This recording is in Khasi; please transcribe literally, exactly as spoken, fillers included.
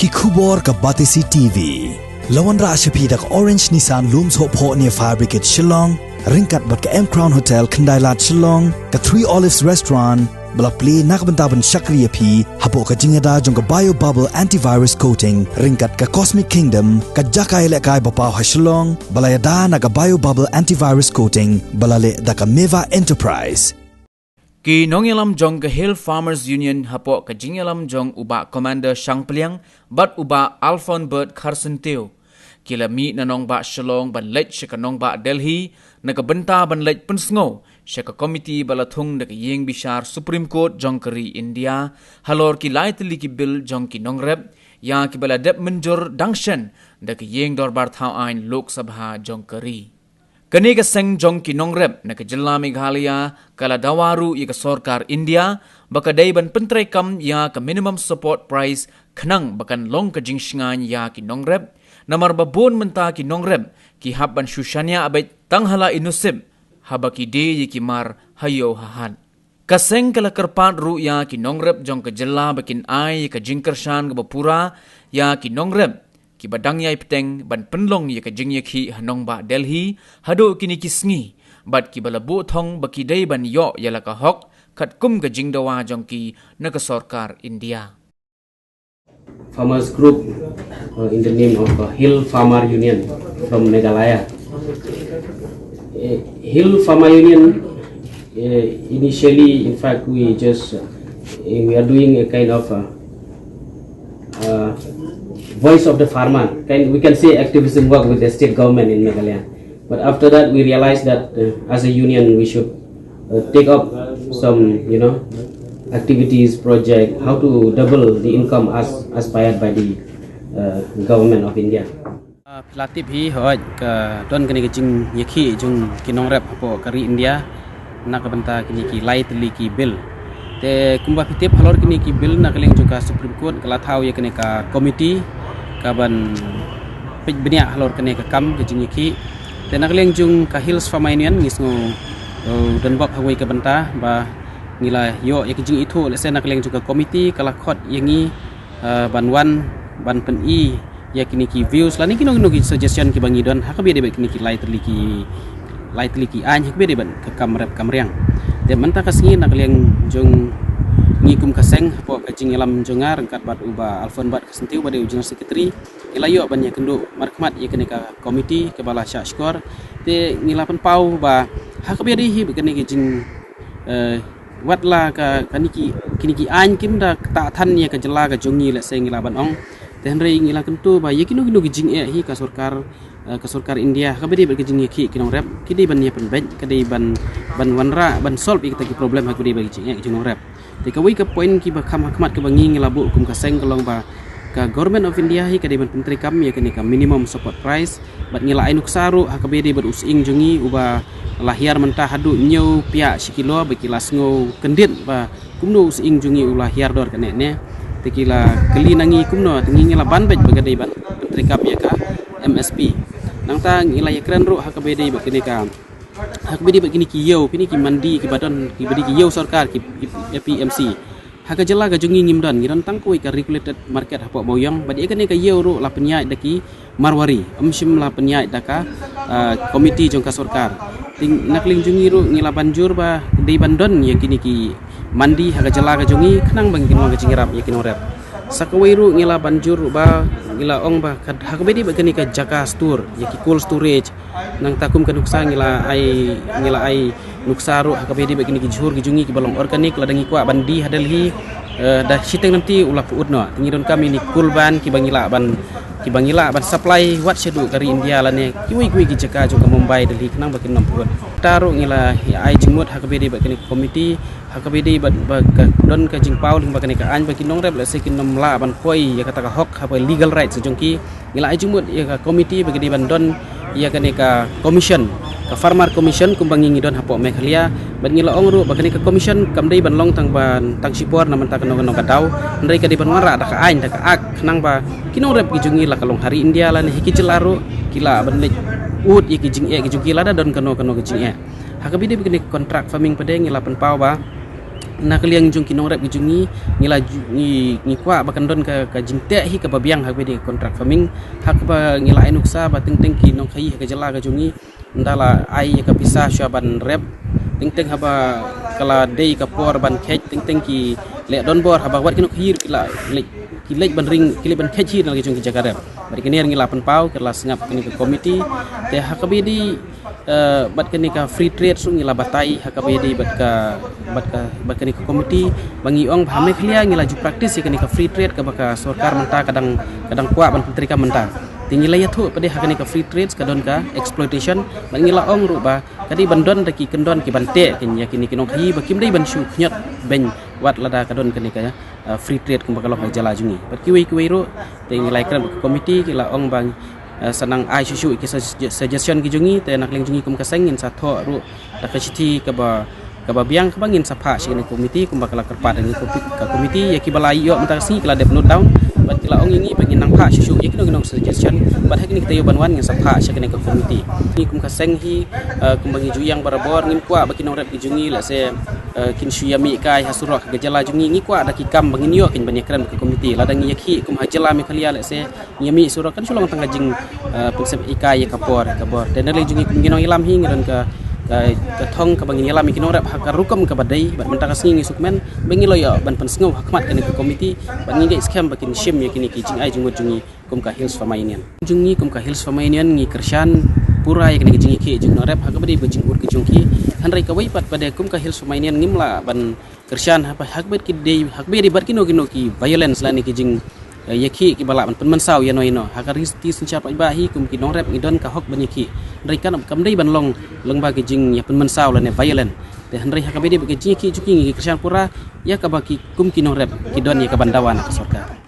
Ki khubor ka Batesi T V. La wanrah sha phi da ka Orange Nissan Lum Sohphoh near Fire Brigade Shillong, ryngkat bad ka M Crown Hotel Khyndailad Shillong, ka Three Olives Restaurant, ba la plie na ka bynta ban shakri ïa phi hapoh ka jingïada jong ka Bio Bubble Antivirus Coating, ryngkat ka Cosmic Kingdom, ka jaka ïalehkai ba paw ha Shillong, ba la ïada na ka Bio Bubble Antivirus Coating, ba la leh da ka Meva Enterprise. Ki nongïalam jong ka Hill Farmers Union hapoh ka jingïalam jong u Bah Commander Shangpliang bad u Bah Alphonbert Kharsyntiew, ki la mih na nongbah Shillong ban leit sha ka nongbah Delhi, na ka bynta ban leit pynsngew sha ka komiti ba la thung da ka ïing bishar Supreme Court jong ka ri India, halor ki lai tylli ki bill jong ki nongrep, ïa kiba la dep mynjur dang shen da ka ïing dorbar thaw aiñ Lok Sabha jong ka ri. Kane ka seng jong ki nongrep na ka jylla Meghalaya ka la dawa ruh ïa ka sorkar India ba ka dei ban pyntreikam ïa ka minimum support price khnang ba kan long ka jingshngaiñ ïa ki nongrep, namar ba bun mynta ki nongrep ki hap ban shu shaniah beit tang ha la i nusip, haba ki die ïa ki mar ha ïew ha hat. Ka seng ka la kyrpad ruh ïa ki nongrep jong ka jylla ba kin ai ïa ka jingkyrshan kaba pura ïa ki nongrep kiba dang ïai bteng ban pynlong ïa ka jingïakhih ha nongbah Delhi haduh kine ki sngi, bad kiba la buh thong ba ki dei ban ïoh ïa la ka hok katkum ka jingdawa jong ki na ka sorkar India. Farmers group, uh, in the name of, uh, Hill Farmer Union from Meghalaya. Uh, Hill Farmer Union, uh, initially, in fact, we just, uh, we are doing a kind of, uh, uh, voice of the farmer. Kind, we can say activism work with the state government in Meghalaya. But after that, we realized that, uh, as a union, we should, uh, take up some, you know, activities, project, how to double the income as aspired by the, uh, government of India. Ah, phi la tip hi hooid ka don kane ka jingïakhih jong ki nongrep hapoh ka ri India na ka bynta kine ki lai tylli ki bill. Te kumba phi tip halor kine ki bill na ka liang jong ka Supreme Court ka la thaw ïa kane ka komiti ka ban peit bniah halor kane ka kam ka jingïakhih. Te na ka liang jong ka Hills Farmer Union ngi sngew, uh, don bok ha kawei ka bynta ba ngi la ïoh ïa ka jingithuh lehse na ka liang jong ka komiti ka la khot ïa ngi, uh, ban wan ban pyni ïa kine ki views lane kino kino ki suggestion kiba ngi don ha kaba ïadei bad kine ki lai tylli ki, lai tylli ki aiñ ha kaba ïadei bad ka kam rep kam riang. Te mynta ka sngi na ka liang jong ngi kum ka seng hapoh ka jingïalam jong nga ryngkat bad u Bah Alphonbert Kharsyntiew ba dei u General Secretary, ngi la ïoh ban ïakynduh markhmat ïa kane ka komiti kaba la shah shkor. Te ngi la pynpaw ba ha kaba ïadei hi bad kane ka jing, eh, wat la ka, kine ki, kine ki aiñ kim da ktah than ïa ka jylla ka jong ngi lehse ngi lah ban ong. Te hynrei ngi la kyntu ba ïa kino kino ki jingeh hi ka sorkar, eh, ka sorkar India ha kaba dei bad ka jingïakhih ki nongrep ki dei ban ïa pynbeit, ka dei ban, ban wanrah ban solve ïa kita ki problem ha kaba dei bad ka jingeh ki nongrep. Te kawei ka point kiba kham ha khmat kaba ngi ngi la buh kum ka seng ka long ba ka Government of India hi ka dei ban pyntreikam ïa kane ka minimum support price. Bad ngi la ai nuksa ruh ha kaba ïadei bad u sying jong ngi uba la hiar mynta haduh hynñiew piah shi kilo ba ki la sngew kyndit ba kumno u sying jong ngi u la hiar dor kane ne. Te ki la kylli na ngi kumno, te ngi ngi la ban beit ba ka dei ban pyntreikam ïa ka M S P. Nangta ngi la ïakren ruh ha kaba ïadei bad kane ka, ha kaba ïadei bad kine ki ïew, kine ki mandi kiba don, kiba dei ki ïew sorkar ki, ki A P M C. Ha ka jylla ka jong ngi ngim don, ngi don tang kawei ka regulated market hapoh Mawiong, bad ïa kane ka ïew ruh la pynïaid da ki Marwari, ym shym la pynïaid da ka, ah, komiti jong ka sorkar. Te na ka liang jong ngi ruh ngi la ban jur ba dei ban don ïa kine ki mandi ha ka jylla ka jong ngi khnang ba ngin long ka jingïarap ïa ki nongrep. Sa kawei ruh ngi la ban jur ruh ba ngi la ong ba ka, ha kaba ïadei bad kane ka jaka store, ïa ki cold storage, nangta kum ka nuksa ngi la ai, ngi la ai nuksa ruh ha kaba ïadei bad kine ki jhur ki jong ngi kiba long organic lada ngi kwah ban die ha Delhi, eh, da shiteng lynti u la pyut noh. Te ngi donkam ïa kine cold van kiba ngi lah ban, kiba ngi lah ban supply wat shaduh ka ri India lane kiwei kiwei ki jaka jong ka Mumbai, Delhi khnang ba kin nym pyut. Ta ruh ngi la ai jingmut ha kaba ïadei bad kane ka komiti ha kaba ïadei bad ba ka don ka jingpaw lyngba kane ka aiñ ba ki nongrep lehse kin nym lah ban poi ïa kata ka hok ha ka legal rights jong ki. Ngi la ai jingmut ïa ka komiti ba ki dei ban don ïa kane ka commission, ka farmer commission kumba ngi ngi don hapoh Meghalaya. Bad ngi la ong ruh ba kane ka commission kam dei ban long tang ban tang shipor na mynta kano kano ka daw, hynrei ka dei ban wanrah da ka aiñ da ka act khnang ba ki nongrep ki jong ngi la ka long ha ri India lane ha ki jylla ruh ki lah ban leit ud ïa ki jingeh ki jong ki lada don kano kano ka jingeh. Ha kaba ïadei bad kane ka contract farming pat de ngi la pynpaw ba Na ka liang jong ki nongrep ki jong ngi, ngi la ju- ngi ngi kwah ba kan don ka ka jingteh hi kaba biang ha kaba ïadei ka contract farming, ha kaba ngi la ai nuksa ba teng teng ki nongkhaïi ha ka jylla ka jong ngi ynda la ai ïa ka pisa shuwa ban rep, teng teng haba ka la dei ka por ban kheit, teng teng ki leh donbor haba wat ki nongkhaïi ki la leit ki leit ban ring ki leit ban kheit hi na la ki jong ki jaka rep. Bad kane ngi la pynpaw, ki la sngap kane ka committee. Te ha kaba ïadei eh, bad kane ka free trade ruh ngi la batai ha kaba ïadei bad ka bad ka bad kane ka committee, ba ngi ong ba ha Meghalaya ngi la ju practice ïa kane ka free trade kaba ka sorkar mynta ka dang ka dang kwah ban pyntreikam mynta. Te ngi la ïathuh pat de ha kane ka free trade ka don ka exploitation, bad ngi la ong ruh ba ka dei ban don da ki kyndon ki ban teh kin ïa kine ki nongkhaïi ba kim dei ban shu khñiot beiñ wat lada ka don kane ka, eh, free trade kumba ka long ha jylla jong ngi. Bad kiwei kiwei ruh te ngi la ïakren bad ka committee, ki la ong ba, eh, sa nang ai shuh shuh ki sug- suggestion ki jong ngi, te na ka liang jong ngi kum ka seng ngin sa thoh ruh da ka shithi kaba kaba biang kaba ngin sa phah sha kane ka committee kumba ka la kyrpad da ka committee. Ïa kiba la ïoh mynta ka sngi ki la dep note down bad ki la ong ïa ngi ba ngin nang phah shuh shuh ïa kino kino suggestion, bad ha kine ki taïew ban wan ngin sa phah sha kane ka committee. Ngi kum ka seng hi, eh, kumba ngi ju ïeng barabor, ngim kwah ba ki nongrep ki jong ngi lehse, eh, kin shu ïamih kai ha surok ha ka jylla jong ngi. Ngi kwah da ki kam ba ngin ïoh kin ban ïakren bad ka committee. Lada ngi ïakhih kum ha jylla Meghalaya lehse, ngi ïamih surok kan shu long tang ka jing, eh, pynsep ïa ka ïa ka por ïa ka bor. Te na liang jong ngi kum ki nongïalam hi ngi don ka ka, ka thong kaba ngin ïalam ïa ki nongrep ha ka rukom kaba dei, bad mynta ka sngi ngi sngewkmen ba ngi la ïoh ban pynsngew ha khmat kane ka committee, bad ngi ngeit skhem ba kin shim ïa kine ki jingai jingmut jong ngi kum ka Hills Farmer Union. Jong ngi kum ka Hills Farmer Union ngi kyrshan pura ïa kane ka jingïakhih jong ki nongrep ha kaba dei bad jingud ka jong ki. Hynrei kawei pat ba dei kum ka Hills Farmer Union ngim lah ban kyrshan ha kaba ha kaba ki dei ha kaba dei bad kino kino ki violence lane ki jing, eh, ïakhih kiba lah ban pynmynsaw ïano ïano. Ha ka ri Siti Synshar paidbah hi kum ki nongrep ngi don ka hok ban ïakhih. Hynrei kan kam dei ban long lyngba ki jingïapynmynsaw lane violent. Te hynrei ha kaba dei bad ki jingïakhih jong ki ngi kyrshan pura ïa kaba ki kum ki nongrep ki don ïa ka ban dawa na ka sorkar.